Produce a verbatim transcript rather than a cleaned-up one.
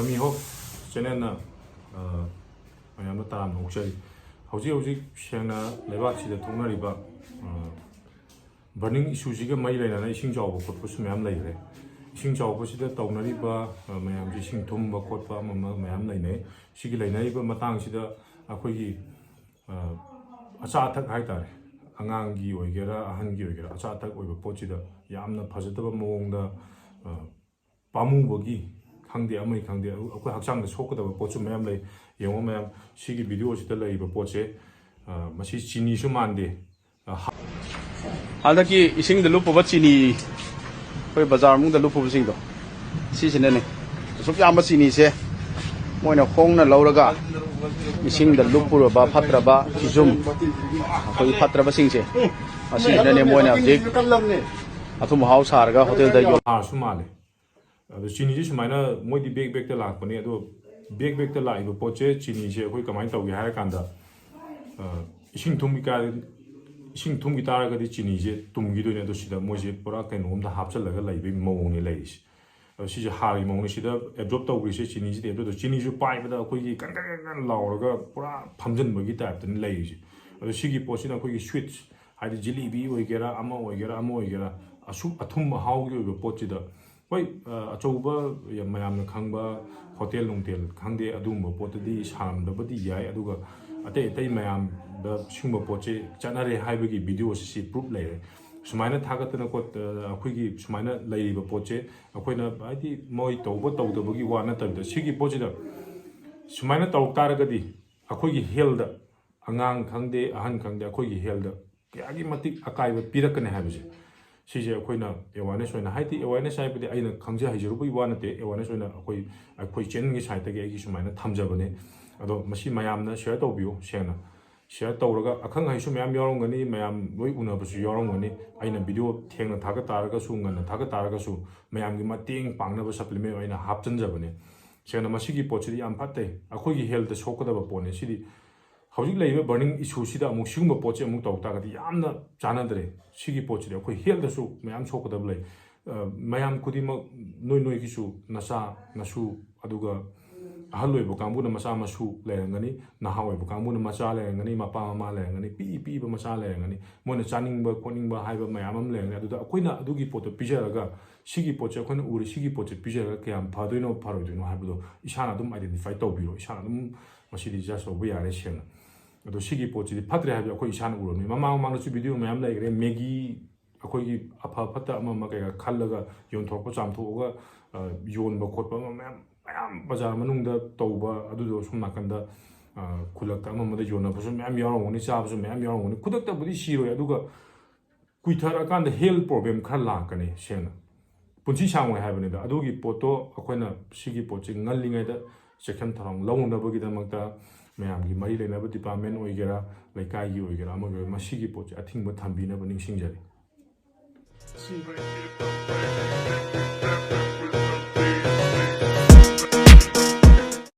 ꯃꯤꯍꯣꯞ ꯆꯦꯅꯦꯜꯅ, ꯑ, ꯃꯌꯥꯝꯗ ꯇꯔꯥꯝꯅ ꯑꯣꯛꯆꯔꯤ꯫ ꯍꯧꯖꯤꯛ ꯍꯧꯖꯤꯛ ꯁꯦꯡꯅ ꯂꯩꯕꯥꯛꯁꯤꯗ ꯊꯣꯛꯅꯔꯤꯕ, ꯑ, ꯕꯔꯅꯤꯡ ꯏꯁꯨꯁꯤꯒ ꯃꯔꯤ ꯂꯩꯅꯅ ꯏꯁꯤꯡ ꯆꯥꯎꯕ ꯈꯣꯠꯄꯁꯨ ꯃꯌꯥꯝ ꯂꯩꯈ꯭ꯔꯦ꯫ ꯏꯁꯤꯡ ꯆꯥꯎꯕꯁꯤꯗ ꯇꯧꯅꯔꯤꯕ, ꯑ, ꯃꯌꯥꯝꯁꯤ, ꯏꯁꯤꯡ ꯊꯨꯝꯕ ꯈꯣꯠꯄ ꯑꯃ ꯑꯃ ꯃꯌꯥꯝ ꯂꯩꯅꯩ꯫ ꯁꯤꯒꯤ ꯂꯩꯅꯔꯤꯕ ꯃꯇꯥꯡꯁꯤꯗ ꯑꯩꯈꯣꯏꯒꯤ, ꯑ, ꯑꯆꯥ ꯑꯊꯛ ꯍꯥꯏꯇꯥꯔꯦ, ꯑꯉꯥꯡꯒꯤ ꯑꯣꯏꯒꯦꯔꯥ ꯑꯍꯟꯒꯤ ꯑꯣꯏꯒꯦꯔꯥ, ꯑꯆꯥ ꯑꯊꯛ ꯑꯣꯏꯕ ꯄꯣꯠꯁꯤꯗ ꯌꯥꯝꯅ ꯐꯖꯗꯕ ꯃꯑꯣꯡꯗ, ꯑ, ꯄꯥꯝꯃꯨꯕꯒꯤ ꯈꯪꯗꯦ, ꯑꯃꯒꯤ ꯈꯪꯗꯦ, ꯑꯩꯈꯣꯏ ꯍꯛꯆꯥꯡꯗ ꯁꯣꯛꯀꯗꯕ ꯄꯣꯠꯁꯨ ꯃꯌꯥꯝ ꯂꯩ꯫ ꯌꯦꯡꯉꯣ ꯃꯌꯥꯝ, ꯁꯤꯒꯤ ꯚꯤꯗꯤꯑꯣꯁꯤꯗ ꯂꯩꯔꯤꯕ ꯄꯣꯠꯁꯦ, ꯑ, ꯃꯁꯤ ꯆꯤꯅꯤꯁꯨ ꯃꯥꯟꯗꯦ꯫ ꯑ, ꯍ- ꯍꯟꯗꯛꯀꯤ ꯏꯁꯤꯡꯗ ꯂꯨꯞꯄꯨꯕ ꯆꯤꯅꯤ, ꯑꯩꯈꯣꯏ ꯕꯖꯥꯔ ꯃꯅꯨꯡꯗ ꯂꯨꯞꯄꯨꯕꯁꯤꯡꯗꯣ, ꯁꯤꯁꯤꯅꯅꯦ꯫ ꯑꯁꯨꯛ ꯌꯥꯝꯕ ꯆꯤꯅꯤꯁꯦ ꯃꯣꯏꯅ ꯍꯣꯡꯅ ꯂꯧꯔꯒ ꯏꯁꯤꯡꯗ ꯂꯨꯞꯄꯨꯔꯕ ꯐꯠꯇ꯭ꯔꯕ ꯐꯤꯖꯨꯝ, ꯑꯩꯈꯣꯏꯒꯤ ꯐꯠꯇ꯭ꯔꯕꯁꯤꯡꯁꯦ, ꯑꯁꯤꯁꯤꯅꯅꯦ ꯃꯣꯏꯅ ꯍꯧꯖꯤꯛ ꯑꯊꯨꯝ ꯑꯍꯥꯎ ꯁꯥꯔꯒ ꯍꯣꯇꯦꯜꯗ ꯌꯣꯜ- ꯍꯥꯔꯁꯨ ꯃꯥꯜꯂꯦ꯫ ꯑꯗꯣ ꯆꯤꯅꯤꯁꯦ ꯁꯨꯃꯥꯏꯅ ꯃꯣꯏꯗꯤ ꯕꯦꯛ ꯕꯦꯛꯇ ꯂꯥꯛꯄꯅꯦ꯫ ꯑꯗꯣ ꯕꯦꯛ ꯕꯦꯛꯇ ꯂꯥꯛꯏꯕ ꯄꯣꯠꯁꯦ, ꯆꯤꯅꯤꯁꯦ ꯑꯩꯈꯣꯏ ꯀꯃꯥꯏꯅ ꯇꯧꯒꯦ ꯍꯥꯏꯔ ꯀꯥꯟꯗ, ꯑ, ꯏꯁꯤꯡ ꯊꯨꯝꯒꯤ ꯀꯥ-, ꯏꯁꯤꯡ ꯊꯨꯝꯈꯤ ꯇꯥꯔꯒꯗꯤ ꯆꯤꯅꯤꯁꯦ ꯇꯨꯝꯈꯤꯗꯣꯏꯅꯦ꯫ ꯑꯗꯣ ꯁꯤꯗ ꯃꯣꯏꯁꯦ ꯄꯨꯔꯥ ꯀꯩꯅꯣꯝꯗ ꯍꯥꯞꯆꯜꯂꯒ ꯂꯩꯕꯒꯤ ꯃꯑꯣꯡꯅꯦ ꯂꯩꯔꯤꯁꯦ꯫ ꯑꯗꯣ ꯁꯤꯁꯦ ꯍꯥꯔꯒꯤ ꯃꯑꯣꯡꯅꯦ꯫ ꯁꯤꯗ ꯑꯦꯕꯖꯣꯔꯕ ꯇꯧꯈ꯭ꯔꯤꯁꯦ ꯆꯤꯅꯤꯁꯤꯗ ꯑꯦꯕꯖꯣꯔꯕ ꯇꯧ-, ꯆꯤꯅꯤꯁꯨ ꯄꯥꯏꯕꯗ ꯑꯩꯈꯣꯏꯒꯤ ꯀꯟ ꯀꯟ ꯀꯟ ꯀꯟ ꯂꯥꯎꯔꯒ ꯄꯨꯔꯥ ꯐꯝꯖꯤꯟꯕꯒꯤ ꯇꯥꯏꯞꯇꯅꯤ ꯂꯩꯔꯤꯁꯦ꯫ ꯑꯗꯣ ꯁꯤꯒꯤ ꯄꯣꯠꯁꯤꯅ ꯑꯩꯈꯣꯏꯒꯤ ꯁ꯭ꯋꯤꯠꯁ, ꯍꯥꯏꯗꯤ ꯖꯤꯂꯤꯕꯤ ꯑꯣꯏꯒꯦꯔꯥ, ꯑꯃ ꯑꯣꯏꯒꯦꯔꯥ, ꯑꯃ ꯑꯣꯏꯒꯦꯔꯥ, ꯑꯁꯨꯛ ꯑꯊꯨꯝ ꯑꯍꯥꯎꯒꯤ ꯑꯣꯏꯕ ꯄꯣꯠꯁꯤꯗ, ꯍꯣꯏ, ꯑ, ꯑꯆꯧꯕ, ꯌꯥꯝ ꯃꯌꯥꯝꯅ ꯈꯪꯕ ꯍꯣꯇꯦꯜ ꯅꯨꯡꯇꯦꯜ ꯈꯪꯗꯦ, ꯑꯗꯨꯒꯨꯝꯕ ꯄꯣꯠꯇꯗꯤ ꯁꯥꯔꯝꯗꯕꯗꯤ ꯌꯥꯏ, ꯑꯗꯨꯒ ꯑꯇꯩ ꯑꯇꯩ ꯃꯌꯥꯝꯗ ꯁꯤꯒꯨꯝꯕ ꯄꯣꯠꯁꯦ ꯆꯠꯅꯔꯦ ꯍꯥꯏꯕꯒꯤ ꯚꯤꯗꯤꯑꯣꯁꯤ ꯁꯤ ꯄ꯭ꯔꯨꯞ ꯂꯩꯔꯦ꯫ ꯁꯨꯃꯥꯏꯅ ꯊꯥꯒꯠꯇꯅ ꯈꯣꯠꯇꯅ ꯑꯩꯈꯣꯏꯒꯤ ꯁꯨꯃꯥꯏꯅ ꯂꯩꯔꯤꯕ ꯄꯣꯠꯁꯦ, ꯑꯩꯈꯣꯏꯅ ꯍꯥꯏꯗꯤ ꯃꯣꯏ ꯇꯧꯕ ꯇꯧꯗꯕꯒꯤ ꯋꯥ ꯅꯠꯇꯕꯤꯗ, ꯁꯤꯒꯤ ꯄꯣꯠꯁꯤꯗ ꯁꯨꯃꯥꯏꯅ ꯇꯧꯔꯛ ꯇꯥꯔꯒꯗꯤ ꯑꯩꯈꯣꯏꯒꯤ ꯍꯦꯜꯗ, ꯑꯉꯥꯡ ꯈꯪꯗꯦ, ꯑꯍꯟ ꯈꯪꯗꯦ, ꯑꯩꯈꯣꯏꯒꯤ ꯍꯦꯜꯗ ꯀꯌꯥꯒꯤ ꯃꯇꯤꯛ ꯑꯀꯥꯏꯕ ꯄꯤꯔꯛꯀꯅꯤ ꯍꯥꯏꯕꯁꯦ, ꯁꯤꯁꯦ ꯑꯩꯈꯣꯏꯅ ꯑꯦꯋꯥꯔꯅꯦꯁ ꯑꯣꯏꯅ, ꯍꯥꯏꯗꯤ ꯑꯦꯋꯥꯔꯅꯦꯁ ꯍꯥꯏꯕꯗꯤ ꯑꯩꯅ ꯈꯪꯖ ꯍꯩꯖꯔꯨꯕꯒꯤ ꯋꯥ ꯅꯠꯇꯦ, ꯑꯦꯋꯥꯔꯅꯦꯁ ꯑꯣꯏꯅ ꯑꯩꯈꯣꯏ, ꯑꯩꯈꯣꯏ ꯆꯦꯅꯦꯜꯒꯤ ꯁꯥꯏꯠꯇꯒꯤ ꯑꯩꯒꯤ ꯁꯨꯃꯥꯏꯅ ꯊꯝꯖꯕꯅꯦ꯫ ꯑꯗꯣ ꯃꯁꯤ ꯃꯌꯥꯝꯅ ꯁꯤꯌꯔ ꯇꯧꯕꯤꯌꯨ꯫ ꯁꯦꯡꯅ ꯁꯤꯌꯔ ꯇꯧꯔꯒ, ꯑꯈꯪ ꯑꯍꯩꯁꯨ ꯃꯌꯥꯝ ꯌꯥꯎꯔꯝꯒꯅꯤ, ꯃꯌꯥꯝ ꯂꯣꯏ ꯎꯅꯕꯁꯨ ꯌꯥꯎꯔꯝꯒꯅꯤ꯫ ꯑꯩꯅ ꯚꯤꯗꯤꯑꯣ ꯊꯦꯡꯅ ꯊꯥꯒꯠ ꯇꯥꯔꯒꯁꯨ, ꯉꯟꯅ ꯊꯥꯒꯠ ꯇꯥꯔꯒꯁꯨ, ꯃꯌꯥꯝꯒꯤ ꯃꯇꯦꯡ ꯄꯥꯡꯅꯕ ꯁꯄ꯭ꯂꯤꯃꯦꯟ ꯑꯣꯏꯅ ꯍꯥꯞꯆꯤꯟꯖꯕꯅꯦ꯫ ꯁꯦꯡꯅ ꯃꯁꯤꯒꯤ ꯄꯣꯠꯁꯤꯗꯤ ꯌꯥꯝ ꯐꯠꯇꯦ, ꯑꯩꯈꯣꯏꯒꯤ ꯍꯦꯜꯇ ꯁꯣꯛꯀꯗꯕ ꯄꯣꯠꯅꯦ꯫ ꯁꯤꯗꯤ ꯍꯧꯖꯤꯛ ꯂꯩꯔꯤꯕ ꯕꯔꯅꯤꯡ ꯏꯁꯨꯁꯤꯗ ꯑꯃꯨꯛ ꯁꯤꯒꯨꯝꯕ ꯄꯣꯠꯁꯦ ꯑꯃꯨꯛ ꯇꯧ ꯇꯥꯔꯒꯗꯤ ꯌꯥꯝꯅ ꯆꯥꯟꯅꯗ꯭ꯔꯦ꯫ ꯁꯤꯒꯤ ꯄꯣꯠꯁꯤꯗꯤ ꯑꯩꯈꯣꯏ ꯍꯦꯜꯇꯁꯨ ꯃꯌꯥꯝ ꯁꯣꯛꯀꯗꯕ ꯂꯩ꯫ ꯃꯌꯥꯝ ꯈꯨꯗꯤꯡꯃꯛ, ꯅꯣꯏ ꯅꯣꯏꯒꯤꯁꯨ ꯅꯆꯥ ꯅꯁꯨ, ꯑꯗꯨꯒ ꯑꯍꯜ ꯑꯣꯏꯕ ꯀꯥꯡꯕꯨꯅ ꯃꯆꯥ ꯃꯁꯨ ꯂꯩꯔꯝꯒꯅꯤ, ꯅꯍꯥ ꯑꯣꯏꯕ ꯀꯥꯡꯕꯨꯅ ꯃꯆꯥ ꯂꯩꯔꯝꯒꯅꯤ, ꯃꯄꯥ ꯃꯃꯥ ꯂꯩꯔꯝꯒꯅꯤ, ꯄꯤꯛꯏ ꯄꯤꯛꯏꯕ ꯃꯆꯥ ꯂꯩꯔꯝꯒꯅꯤ, ꯃꯣꯏꯅ ꯆꯥꯅꯤꯡꯕ ꯈꯣꯠꯅꯤꯡꯕ ꯍꯥꯏꯕ ꯃꯌꯥꯝ ꯑꯃ ꯂꯩꯔꯝꯒꯅꯤ꯫ ꯑꯗꯨꯗ ꯑꯩꯈꯣꯏꯅ ꯑꯗꯨꯒꯤ ꯄꯣꯠꯇꯣ ꯄꯤꯖꯔꯒ, ꯁꯤꯒꯤ ꯄꯣꯠꯁꯦ ꯑꯩꯈꯣꯏꯅ ꯎꯔꯦ, ꯁꯤꯒꯤ ꯄꯣꯠꯁꯦ ꯄꯤꯖꯔꯒ ꯀꯌꯥꯝ ꯐꯗꯣꯏꯅꯣ ꯐꯔꯣꯏꯗꯣꯏꯅꯣ ꯍꯥꯏꯕꯗꯣ ꯏꯁꯥꯅ ꯑꯗꯨꯝ identify ꯇꯧꯕꯤꯔꯣ꯫ ꯏꯁꯥꯅ ꯑꯗꯨꯝ ꯃꯁꯤꯗꯤ judge ꯇꯧꯕ ꯌꯥꯔꯦ ꯁꯦꯡꯅ꯫ ꯑꯗꯣ ꯁꯤꯒꯤ ꯄꯣꯠꯁꯤꯗꯤ ꯐꯠꯇ꯭ꯔꯦ ꯍꯥꯏꯕꯗꯤ ꯑꯩꯈꯣꯏ ꯏꯁꯥꯅ ꯎꯔꯕꯅꯤ꯫ ꯃꯃꯥꯡ ꯃꯃꯥꯡꯗꯁꯨ video ꯃꯌꯥꯝ ꯂꯩꯈ꯭ꯔꯦ, ꯃꯦꯒꯤ, ꯑꯩꯈꯣꯏꯒꯤ ꯑꯐ ꯐꯠꯇ ꯑꯃ ꯑꯃ ꯀꯩꯀꯥ ꯈꯜꯂꯒ ꯌꯣꯟꯊꯣꯛꯄ, ꯆꯥꯝꯊꯣꯛꯑꯒ, ꯑ, ꯌꯣꯟꯕ ꯈꯣꯠꯄ ꯑꯃ ꯃꯌꯥꯝ, ꯃꯌꯥꯝ ꯕꯖꯥꯔ ꯃꯅꯨꯡꯗ ꯇꯧꯕ, ꯑꯗꯨꯗꯣ ꯁꯣꯝ ꯅꯥꯀꯟꯗ, ꯑ, ꯈꯨꯜꯂꯛꯇ ꯑꯃ ꯑꯃꯗ ꯌꯣꯟꯅꯕꯁꯨ ꯃꯌꯥꯝ ꯌꯥꯎꯔꯝꯒꯅꯤ, ꯆꯥꯕꯁꯨ ꯃꯌꯥꯝ ꯌꯥꯎꯔꯝꯒꯅꯤ꯫ ꯈꯨꯗꯛꯇꯕꯨꯗꯤ ꯁꯤꯔꯣꯏ, ꯑꯗꯨꯒ ꯀꯨꯏꯊꯔꯛꯑꯀꯥꯟꯗ health problem ꯈꯔ ꯂꯥꯛꯀꯅꯤ ꯁꯦꯡꯅ꯫ ꯄꯨꯟꯁꯤ ꯁꯥꯡꯉꯣꯏ ꯍꯥꯏꯕꯅꯤꯗ꯫ ꯑꯗꯨꯒꯤ ꯄꯣꯠꯇꯣ ꯑꯩꯈꯣꯏꯅ ꯁꯤꯒꯤ ꯄꯣꯠꯁꯤ ꯉꯜꯂꯤꯉꯩꯗ ꯆꯦꯛꯁꯤꯟ ꯊꯧꯔꯥꯡ ꯂꯧꯅꯕꯒꯤꯗꯃꯛꯇ ꯃꯌꯥꯝꯒꯤ ꯃꯔꯤ ꯂꯩꯅꯕ department ꯑꯣꯏꯒꯦꯔꯥ, ꯂꯩꯀꯥꯏꯒꯤ ꯑꯣꯏꯒꯦꯔꯥ, ꯑꯃꯒꯤ ꯑꯣꯏꯒꯦꯔꯥ, ꯃꯁꯤꯒꯤ ꯄꯣꯠꯁꯦ ꯑꯊꯤꯡꯕ ꯊꯝꯕꯤꯅꯕ ꯅꯤꯡꯁꯤꯡꯖꯔꯤ꯫